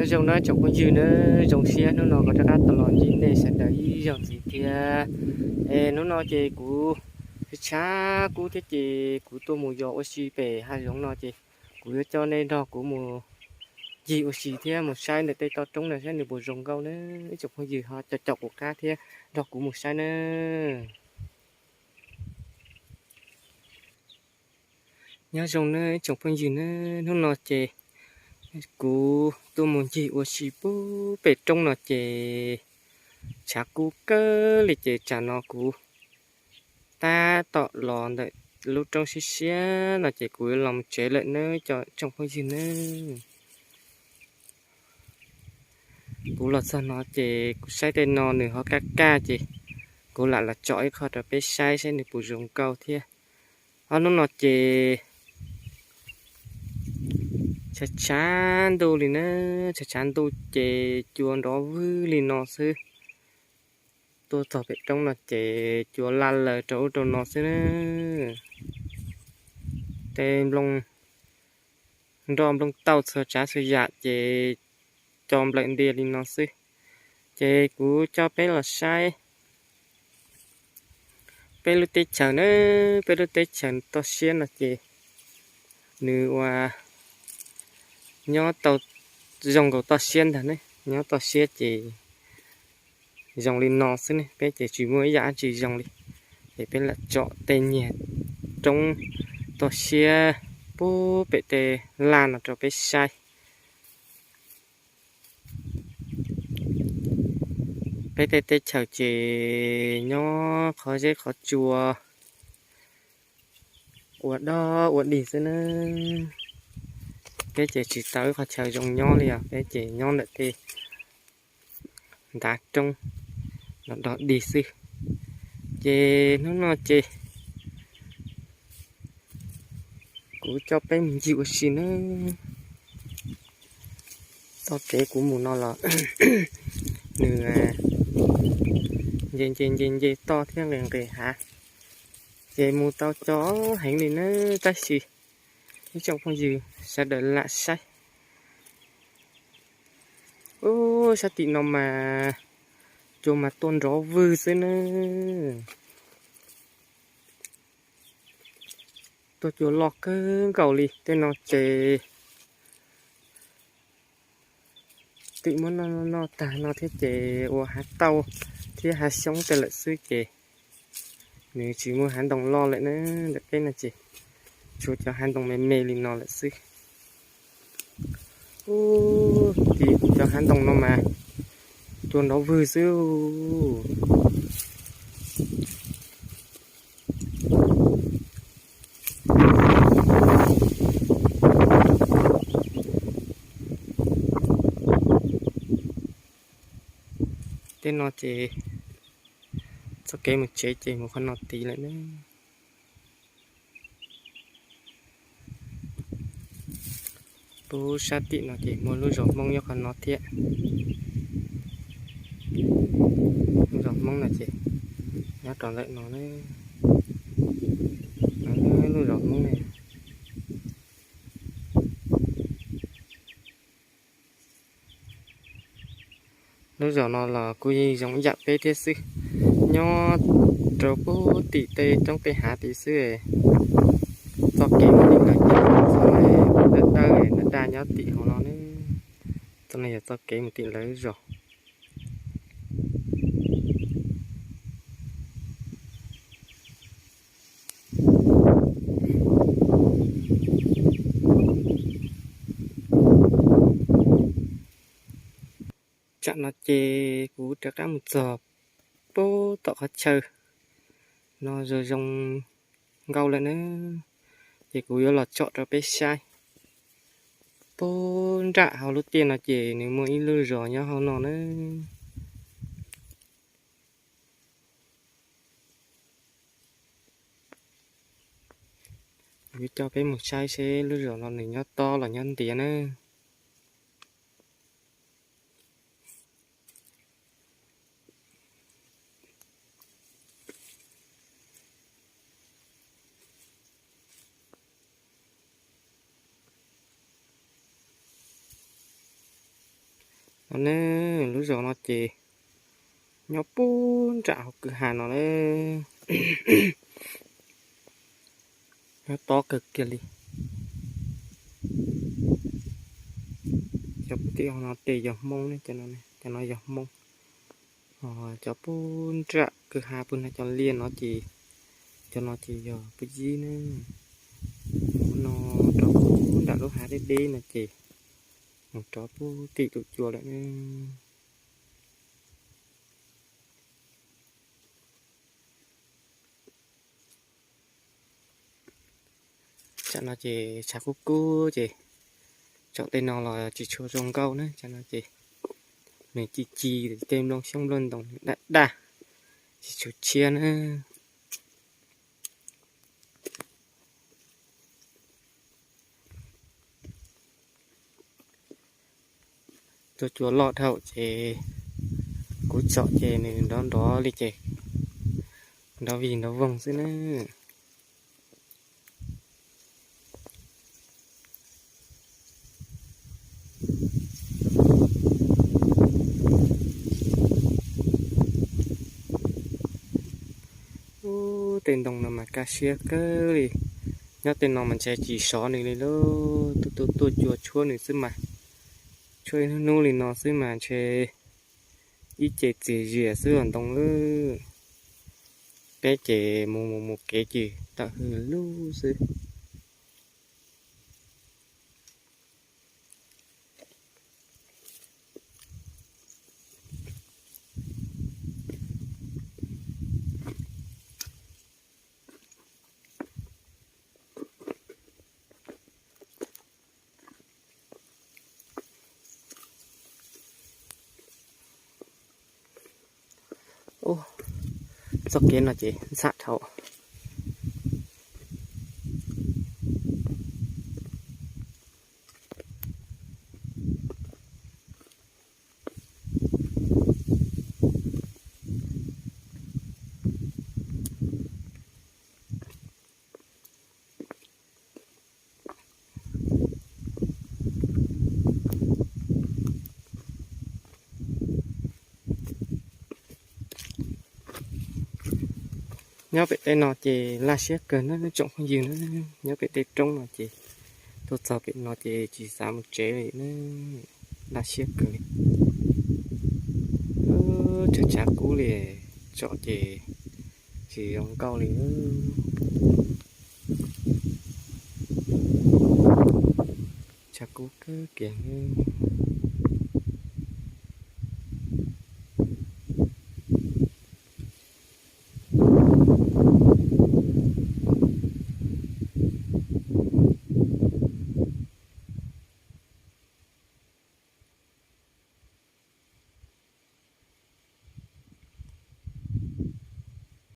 Nyob zoo na tsoom phooj ywg na, zoo siab hnub no kuv rov qab tau los ntsib nej sawv daws ib zaug ntxiv thiab. Es hnub no ces kuv tshav kub thiab ces kuv tuaj mus yos ua si pem hav zoov no ces kuv yuav coj nej nrog kuv mus ncig ua si thiab mus saib ntawm tej toj roob no saib nws puas zoo nkauj na. Ib tsoom phooj ywg ho caum caum kuv qab thiab nrog kuv mus saib na. Nyob zoo na ib tsoom phooj ywg na, hnub no ces kuv tuaj mus ncig ua si puag pem roob no ces tshav kub kawg li ces tsam no kuv tab tom los ntawm lub roob siab siab no ces kuv yuav los mus tsev lawm nawb cov tsoom phooj ywg nawb. Kuv los txog no ces kuv saib tej no nws ho kaj kaj ces kuv lam los tsom ib qho rau peb saib saib nws puas zoo nkauj thiab. Ob hnub no ces tshav tshav ntuj li na, tshav tshav ntuj ces cua nrov vwg li no xwb. Tuaj txog pem roob no ces cua laj laws rau ub rau no xwb na. Tej nplooj nroj nplooj tauj txhua tsav txhua yam ces co nplawm ntias li no xwb. Ces kuv coj peb los saib peb lub teb chaws na, peb lub teb chaws toj siab no ces nws ua nyob tau zoo nkaus toj siab ntag ne, nyob toj siab ces zoo li no xwb ne, peb ces tsis muaj ib yam dab tsi zoo li. Ces peb lam tsom tej nyiag roob toj siab puag pem tej laj no rau peb saib. Peb tej teb chaws ces nyob qhov zeb qhov tsua ua dog ua dig xwb na. Peb ces tsis tau ib qhov chaw zoo nyob li os, peb ces nyob ntawm tej ntav roob los dog dig xwb. Ces hnub no ces kuv coj peb mus ncig ua si nawb. Txoj kev kuv mus no los nws nce nce nce nce toj thiab nqes nqes hav, ces mus tau co heev li nawb, tab sis ib tsoom phooj ywg sawv daws lam saib. Ub, sab tim no mas cua mas tuaj nrov vwg xwb nawb. Tuaj cua loj kawg nkaus li. Tej no ces twb muab noj noj tag no thiab ces ua hav tauj thiab hav xyoob tej lawm xwb ces nws tsis muaj hav ntoo loj lawm na. Ntawm peb no ces tshuav cov hav ntoo me me li no lawm xwb. Ub, tim kuv cov hav ntoo no mas cua nrov vwg xwb. Tej no ces txoj kev mus tsev ces mus qhov no tid lawm ne. Lub sab tim no ces muaj lub zos Hmoob nyob qhov no thiab. Lub zos Hmoob no ces nyob rau ntawm no ne. Lub zos Hmoob ne. Lub zos no los kuj yeej zoo ib yam peb thiab xwb, nyob rau puag tim tej roob tej hav tid xwb. Txoj kev mus tim lawv ces txoj dawb dawb daj daj nyob tim hauv no ne. Txoj no yog txoj kev mus tim lawv zos. Tsam no ces kuv rov qab mus txog puag tom qhov chaw no zoo zoo nkauj lawm na, ces kuv yuav los tsom rau peb saib. Puag nram hauv lub tiaj no ces nws muaj ib lub zos nyob hauv no na. Kuv coj peb mus saib seb lub zos no nws nyob tob los nyob ntiav na. No ne, lub zos no ces nyob puag nram hauv kwj ha no na, nyob tob kawg kiag li. Cov pem tej no tej yog Hmoob ne, cov no yog Hmoob. Cov puag nram kwj ha puag nram cov liaj no ces, cov no ces yog Pub Yib ne. Mus no rov puag nram lub hav deb deb no ces mus rov puag tim tus cua lawm ne. Tsam no ces tshav kub kub ces tsom tej no los tsis tshua zoo nkauj na. Tsam no ces nws ci ci, tej nplooj xyoob nplooj ntoo nws daj daj, tsis tshua tshiab na. Tua cua loj dhau ces kuv tsom ces nws nrov nrov li ces nrov vig nrov voog xwb na. Ub, tej ntoo no mas kaj siab kawg li. Nyob tej no mas ntshe tsis sov nws li lauj. Tuaj tuaj tuaj cua tshuab nws xwb mas, tshuab ib hnub hnub li no xwb mas ntshe ib ce txias zias xwb los ntoo lawm. Peb ces mus mus mus kev ces tawm hws lug xwb. Ub, txoj kev no ces ntxham dhau. Nyob pem tej no ces laj siab kawg na tsoom phooj ywg na. Nyob pem tej roob no ces tuaj txog pem no ces tsis xav mus tsev li na, laj siab kawg li. Tshav tshav kub li, tsom ces tsis zoo nkauj li. Tshav kub kawg kiag.